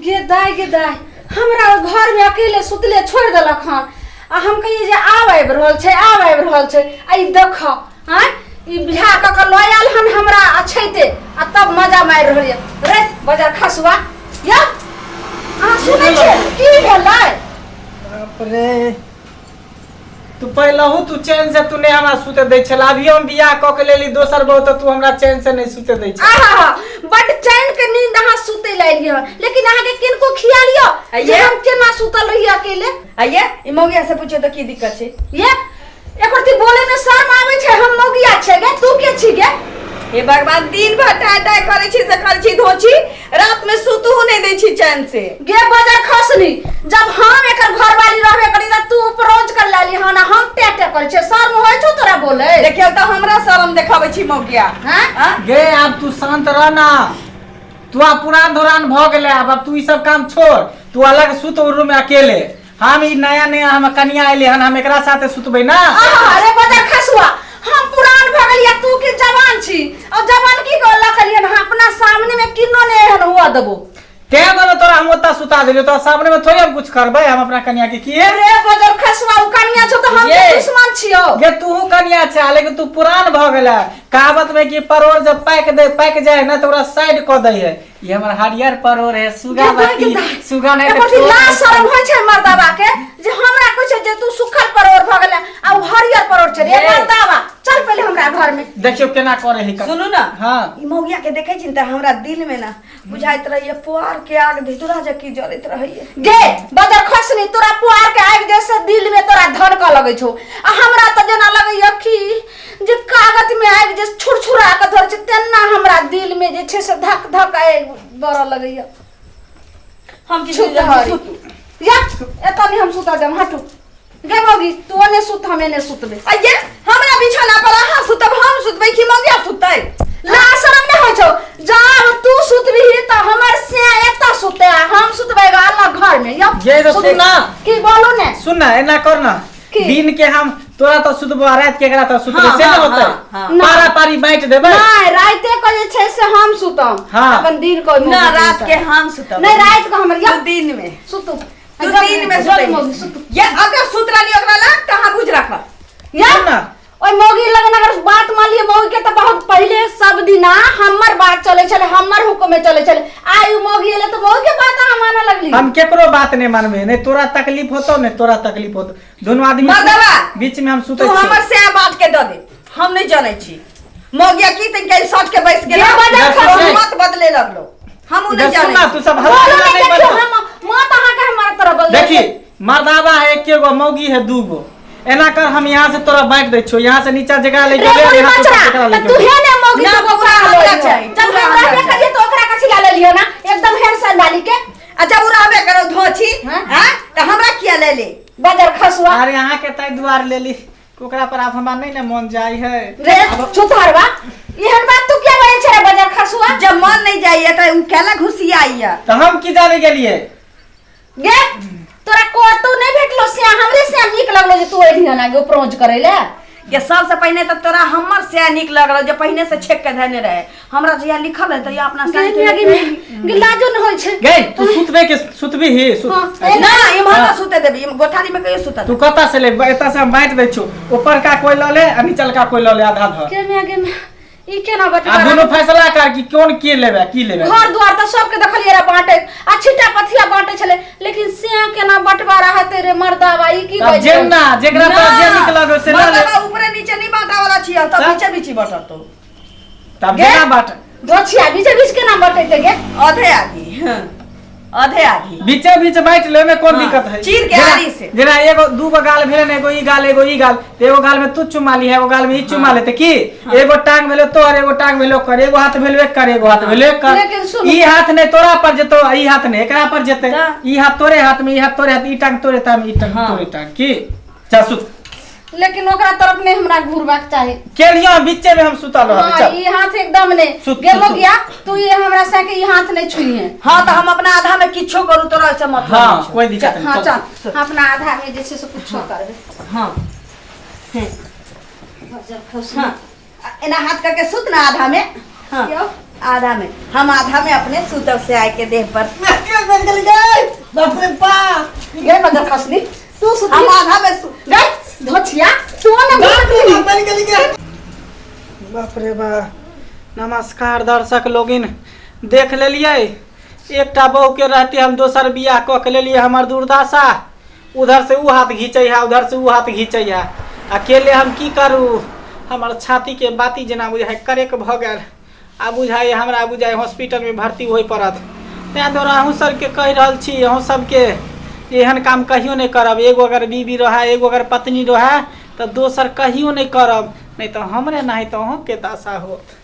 गे दाय, गे दाय, हमरा घर में अकेले सुतले छोड़ देलक हन आ हम कहिए जे आब आबि रहल छै, आब आबि रहल छै। आ ई देख, आँय, ई बियाह कऽ के लऽ आयल हन हमरा अछैते आ तब मजा मारि रहल यऽ। रे बजार खसुआ यौ, अहाँ सुनै छियै की भेलै? बाप रे, तू पहिलहु तू चैन से तू नहीं हमरा सुते दै छल। अभी हम बियाह कऽ के लेली दोसर बहु तऽ तू हमरा चैन से नहीं सुते दै छल। आहा, बड चैन के नींद अहाँ सुते लाइल हन, लेकिन अहाँ के किनको खियाल यऽ जे आइये। हम केना सुतल रही अकेले? आइये, ई मौगिया से पूछियो तऽ की दिक्कत छै। ये एकर ती बोले में शर्म आवे छै। हम मौगिया छै गे, तू के छी गे? हे भगवान, दिन भर टाय टाय करै छी से करै छी धोची, रात में सुतहु नहीं दै छी चैन से। गे बजर खसनी, जब हम एकर घरवाली रहबे करी त तू उपरोज कर लाली हन, हम टे टे करै छै, शर्म होय छौ तोरा बोले? देखियौ तऽ हमरा शर्म देखाबै छी मौगिया। हैं? हाँ? गे आब तू शांत रह ना, तू आब पुरान धुरान भऽ गेलै, आब तू ई सब काम छोड़, तू अलग सुत ओ रूम में अकेले। हम ई नया नया हम कनिया एले हन, हम एकरा साथे सुतबै ना। आहा रे बजर खसुआ, हम पुरान भऽ गेलियै, तू के जवान छी और जवान की कर लखलियन हम अपना सामने में किनो ने एहन हुआ देबो। तें दुआरे तोरा हम ओतऽ सुता देलियौ, तोरा सामने में थोड़ी हम कुछ करबै हम अपना कनिया के किए। रे बजर खसुआ, उ कनिया छौ तऽ हम ये। के दुश्मन छियौ। गे तूहू कनिया छै लेकिन तू पुरान भऽ गेलै। कहावत में कि परोड़ जब पाकि दे पाकि जाए ना तऽ ओकरा साइड कऽ दै है। ये हमर हरियर परोर है सुगा गे दाइ, बाती गे दाइ। सुगा नहीं एकर तऽ लाज शरम होइ छै मर्दाबा के जे हमरा कहै छै जे तू सुखल परोड़ भऽ गेलै आ उ हरियर परोड़ छै। रे ये। मर्दाबा, चल पहिले हमरा घर में। देखियौ केना करे है। सुनू ना। हाँ। ई मौगिया के देखै छी न तऽ हमरा दिल में ना बुझाइत रहैया पुआर के आग धितुरा जकी जरैत रहैया। गे बजर खसनी, तोरा पुआर के आगि जैसे दिल में तोरा धड़कऽ लगै छौ आ हमरा तऽ जेना लगैया कि जे कागज में आगि जे छुरछुरा के धरै छै तेना हमरा दिल में जे छै से धक धक आगि बरऽ लगैया। हम किछु नहि जानै छी, सुतू। या एतऽ नहि हम सुतऽ देब, हटू। गे मौगी, तू ओने सुत, हम एने सुतबै। अये हमरा बिछौना पर अहाँ सुतब, हम सुतबै कि मौगिया सुततै? ला शरम नहि होइ छौ, जब तू सुतबिही तऽ हमर से एतऽ सुतै आ हम सुतबै ग अलग घर में। यौ, ये तो सुन ना। की बोलू ने? सुन ना, एना कर ना। की? दिन के हम तोरा तो सुतबो आ रात के एकरा तो सुतबो, हाँ, से न हाँ, होतै? हाँ, हाँ। पारा पारी बांटि देबै। नहीं, राते को जे छै से हम सुतम। हाँ। अपन दिन को ना, रात के हम सुतब। नहीं, रात को हमर तू दिन में सुतू। तू दिन में जल्दी सुतै। मौगी सुतू। ये अगर सुत रहली ओकरा लग तऽ अहाँ बुझ राखब। या सुन ना। ओइ मौगी लगन अगर बात मान लियै मौगी के तऽ बहुत पहिले सब दिना हमर बात चलै छलै, हमर हुक्म में चलै छलै। आइ उ मौगी एलै तऽ मौगी के बात अहाँ मानऽ लगली। हम केकरो बात नहीं मानबे, नहीं तोरा तकलीफ होतो नहीं तोरा तकलीफ होतो, दोनों आदमी मर्दवा, बीच में हम सुतै तू छियै। हमर से बात के दऽ दे, हम नहीं जानै छी मौगिया की तनिका सट के बैस गेल। ये बदल खसली। मत बदले लगलो, हम उ इधर नहीं सुन जानै ना, छी। तू सब हल्ला बोलो गुल्ला नहीं नहीं देखियो, बनो। हम मत अहाँ के हमारा तरफ बदल देखी मर्दावा है एके गो, मौगी है दू गो। एना कर हम यहाँ से तोरा बांट दै छियौ, यहाँ से नीचा जकरा ले रे गेलै, बुढ़ी यहाँ से बचरा, ऊपर जकरा ले तऽ तू गेलै। हे ने मौगी ना, सब पूरा ओकरा हमरा लऽ लिहऽ। चाही, जब पूरा हम हमरा रहबे चाही। करियै तऽ ओकरा कथी लए लेलियै ना, एकदम हेर संडाली के। आ जब उ रहबे करो धोछी, हाँ? हाँ? तऽ हमरा किया ले ले? बजर खसुआ। अरे अहाँ के तै दुआर लेली, ओकरा पर आब हमरा नहीं ने मन जाय है। रे छुतहरवा, एहन बात तू किया बजै छै रे बजर खसुआ? जब मन नहीं जाइए तऽ उ केला घुसियाइए? तऽ हम की जाने गेलियै? गे तोरा कतौ नहीं भेटलो से हमरे से नीक लगलो जे तू एलिहन आगे प्रोज करे ले। ये सबसे पहिने तऽ तोरा हमर से नीक लगल जे पहिने से छेक के धने रहे, हमरा जहिया लिखल रहे तहिया अपना गे साइन गे के गे गे लाजो न होइ छै। गे तू सुतबे के सुतबी ही सुत। हाँ, ना इम्हर हाँ। ना सुते देबी, इम्हर गोठारी में कहियो सुतत। तू कतऽ से ले, एतऽ से हम बांटि दै छियौ, ऊपरका कोइ लऽ ले आ निचलका कोइ लऽ ले आधा धर। गे म्या, गे म्या, ई केना आ बटवारा? दुनू फैसला कर कि कोन के लेबे की लेबे। घर द्वार तऽ सबके देखलियै रे बांटैत आ छिट्टा पथिया बांटै छलै, लेकिन से केना बंटवारा हेतै रे मर्दाबा? ई की तब बाजि जे रहल ना, जेकरा तोरा जे नीक लगौ से लऽ ले। मर्दाबा ऊपरे नीचे नहीं बांटा वाला छियै, तब तब? बीचे बीची बटतो। तब गे? जेना बाट। दोछिया बीचे बीच केना बटेतै गे? आधे आधी, हाँ, आधे आधी। बीचे बीच बांटि ले में कोन हाँ, दिक्कत है? चीर के आरी से। जेना एगो दू गो गाल भेलै ने, एगो ई गाल एगो ई गाल, तऽ एगो गाल में तू चुमा ली है, एगो गाल में ई चुमा लेतै की? एगो टांग भेलो तोहर, एगो टांग भेलो ओकर, एगो हाथ भेलो एकर, एगो हाथ भेलो एकर। लेकिन सुन। ई हाथ नहि तोरा पर जेतौ, ई हाथ नहि एकरा पर जेतै। तऽ? ई हाथ तोरे हाथ में, ई हाथ तोरे हाथ, ई टांग तोरे टांग, ई टांग हाँ। तोरे टांग की? चल सुत। लेकिन ओकरा तरफ नहीं हमरा घुरबाक चाही। केलियो बीचे में हम सुतल रहबै। हाँ, चल। ई हाथ एकदम नहीं। सुत, गे सुत, सुत। मोगिया, तू ये हमरा से के ई हाथ नहीं छुइहे। हाँ, तो हम अपना आधा में किछो करू तोरा से मतलब हाँ, नहीं छौ। कोई दिक्कत नहीं। हाँ, चल, चल, अपना आधा में जे छै से कुछो करबै। हाँ। बजर खसु। हाँ। एना हाथ करके सुत ना आधा में। हाँ। यौ। आधा में हम आधा में अपने सुतब से आए के देह पर। बाप रे बाप। गए मगर खसली तू सुतली। हम आधा में सु गए धोछिया तू ना घुसली। बाप रे बाप। नमस्कार दर्शक लोगिन, देख लेलियै एकटा बहू के रहते हम दोसर बियाह कऽ के लेलियै। हमर दुर्दशा, उधर से ऊ हाथ घीचै है, उधर से ऊ हाथ घीचै है, अकेले हम की करू? हमर छाती के बाती जेना बुझाइ करेक भऽ गेल। आ बुझाइ हमरा बुझाइ हॉस्पिटल में भर्ती होय पड़त। तैं दुआरे अहूँ सबके कहि रहल छी, अहूँ सबके एहन काम कहियो नहि करब। एगो अगर बीबी रहै, एगो अगर पत्नी रहै, तऽ दोसर कहियो नहि करब, नहि तऽ हमरे नहि तऽ अहूँके दशा होत।